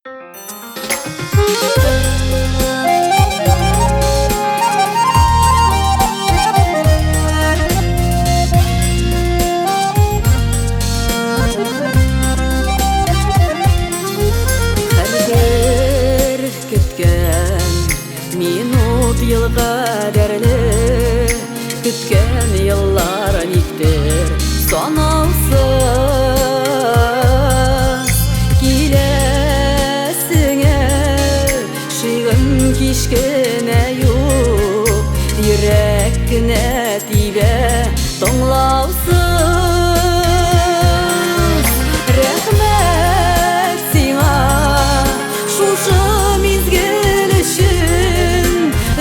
Һәрбер көткән минут ел кадәрле, көткән еллар никтер санаусыз. Киләсеңә шигым кичкенә юк, йөрәк кенә тибә тыңлаусыз. Рәхмәт сиңа шушы мизгел өчен,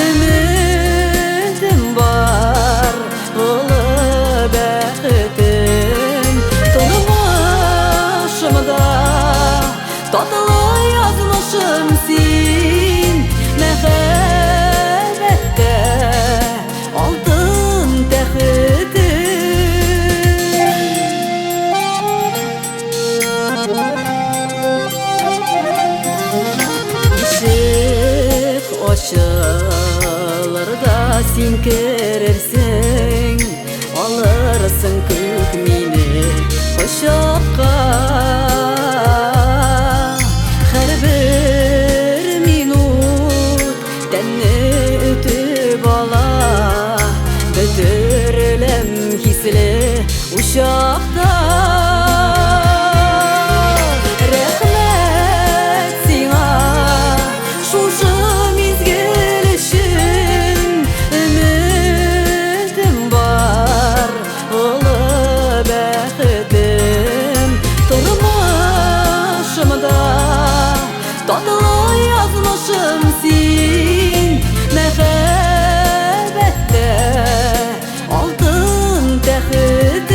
өметем бар, олы бәхетем. Тормышымда татлы язмышым син, мәхәббәттә алтын тәхетем. Ишек ачылыр да син керерсең, алырсың күк мине кочакка. Һәрбер минут тәнне өтеп ала, бөтереләм хисле учакта. Рәхмәт сиңа шушы мизгел өчен, өметем бар, олы бәхетем. Тормышымда татлы язмышым син, мәхәббәттә алтын тәхетем.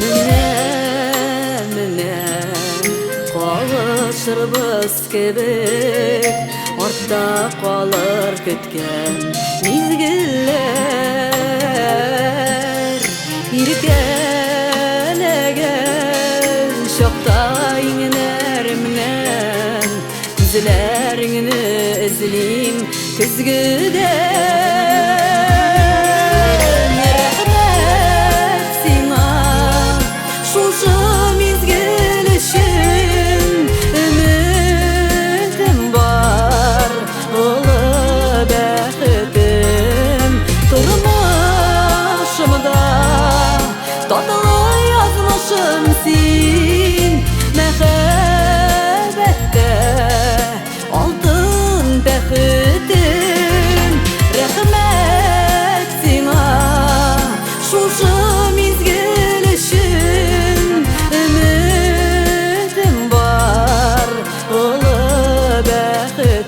Менә, менә кавышырбыз кебек, артта калыр көткән мизгелләр. Иркәләгән чакта иңнәремнән күзләреңне эзлим көзгедән. Рәхмәт сиңа шушы мизгел өчен, өметем бар, олы бәхетем. Тормышымда татлы язмышым син, мәхәббәттә алтын тәхетем. Рәхмәт сиңа шушы мизгел өчен, өметем бар, олы бәхетем.